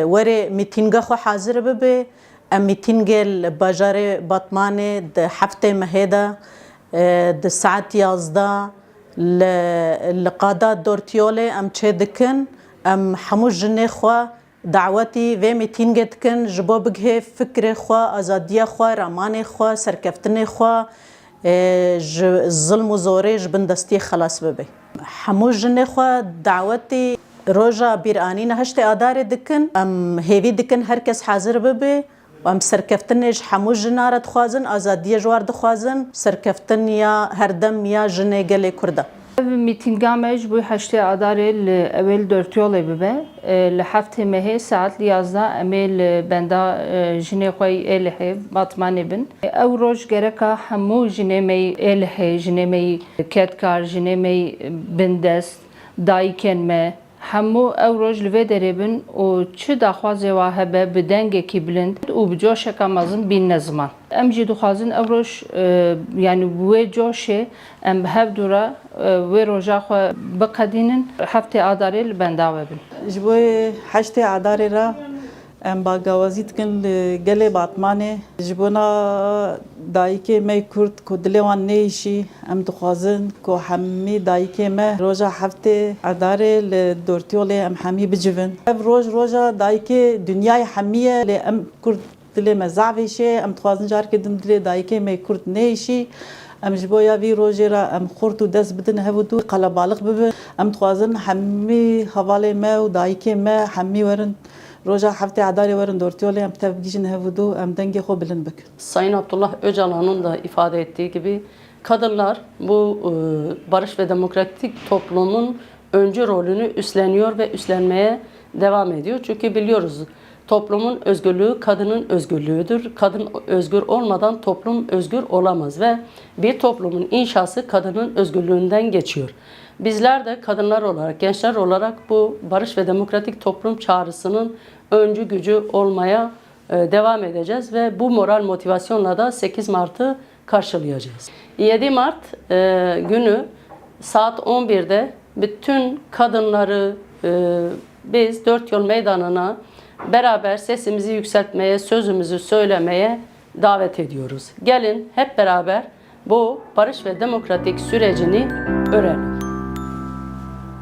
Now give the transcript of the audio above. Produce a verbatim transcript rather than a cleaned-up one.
Were mîtînga xwe hazir bibe. Em mîtîngê li bajarê Batmanê di heftê mehê de, e, di saet yazdeh li, li qada Dortiyolê em çê dikin. Em hemû jinê xwe dawetî vê mîtîngê dikin, ji bo bigihê fikrê xwe, azadiya xwe, ramanê xwe, serkeftinê xwe, e, ji zilm û zorê ji bin destiyê xelas bibe. Hemû jinê xwe dawetî roja bîranîna heştê Adarê dikin. Em hêvî dikin her kes hazir bibe. Em serkeftinê ji hemû jina re dixwazin, azadiyê ji war dixwazin, serkeftin ya herdem ya jinê gelê Kurd e. Ev mîtînga me ji bo heştê Adarê li ewê li Dortiyolê bibe. E, li heftê mehê saet li yazdeh em ê li benda, e, jinê xwe yî Êlihê, Batmanê bin. E, ew roj gereka hemû jinê me yî Êlihê, jinê me yî kedkar, jinê me yî bindest, dayikên me, hemû ew roj li vê derê bin û çi daxwazê wa hebe bi dengekî bilind û bi coşeka mezin bînine ziman. Em jî dixwazin ew roj, e, yanî wê coşê em bi hev dû re, e, wê roja xwe biqedînin, heftê Adarê li benda we bin. Ji bo heştê Adarê re em bagawazî dikin li gelê Batmanê. Ji bona dayikê me yê Kurd ku dilê wan neyişî, em dixwazin ku hemî dayikê me roja heftê Adarê li Dortiyolê em hemî bicivin. Ev roj, roja dayikê dinyayê hemî ye, lê em Kurd dilê me zaf êşê, em dixwazin carkê din dilê dayikê me yê Kurd neyişî. Em ji bo ya vî rojê re em xurt û dest bidin hev û dû, qelebalix bibin. Em dixwazin hemî hevalê me û dayikê me hemî werin roja heftê Adarê werin Dortiyolê, em tev bigihîjin hev û dû, em dengê xwe bilind bikin. Sayın Abdullah Öcalan'ın da ifade ettiği gibi, kadınlar bu, e, barış ve demokratik toplumun öncü rolünü üstleniyor ve üstlenmeye devam ediyor. Çünkü biliyoruz, toplumun özgürlüğü kadının özgürlüğüdür. Kadın özgür olmadan toplum özgür olamaz ve bir toplumun inşası kadının özgürlüğünden geçiyor. Bizler de kadınlar olarak, gençler olarak bu barış ve demokratik toplum çağrısının öncü gücü olmaya, e, devam edeceğiz ve bu moral motivasyonla da sekiz Mart'ı karşılayacağız. Yedi Mart, e, günü saat on birde bütün kadınları, e, biz Dört Yol Meydanı'na beraber sesimizi yükseltmeye, sözümüzü söylemeye davet ediyoruz. Gelin hep beraber bu barış ve demokratik sürecini öğrenelim.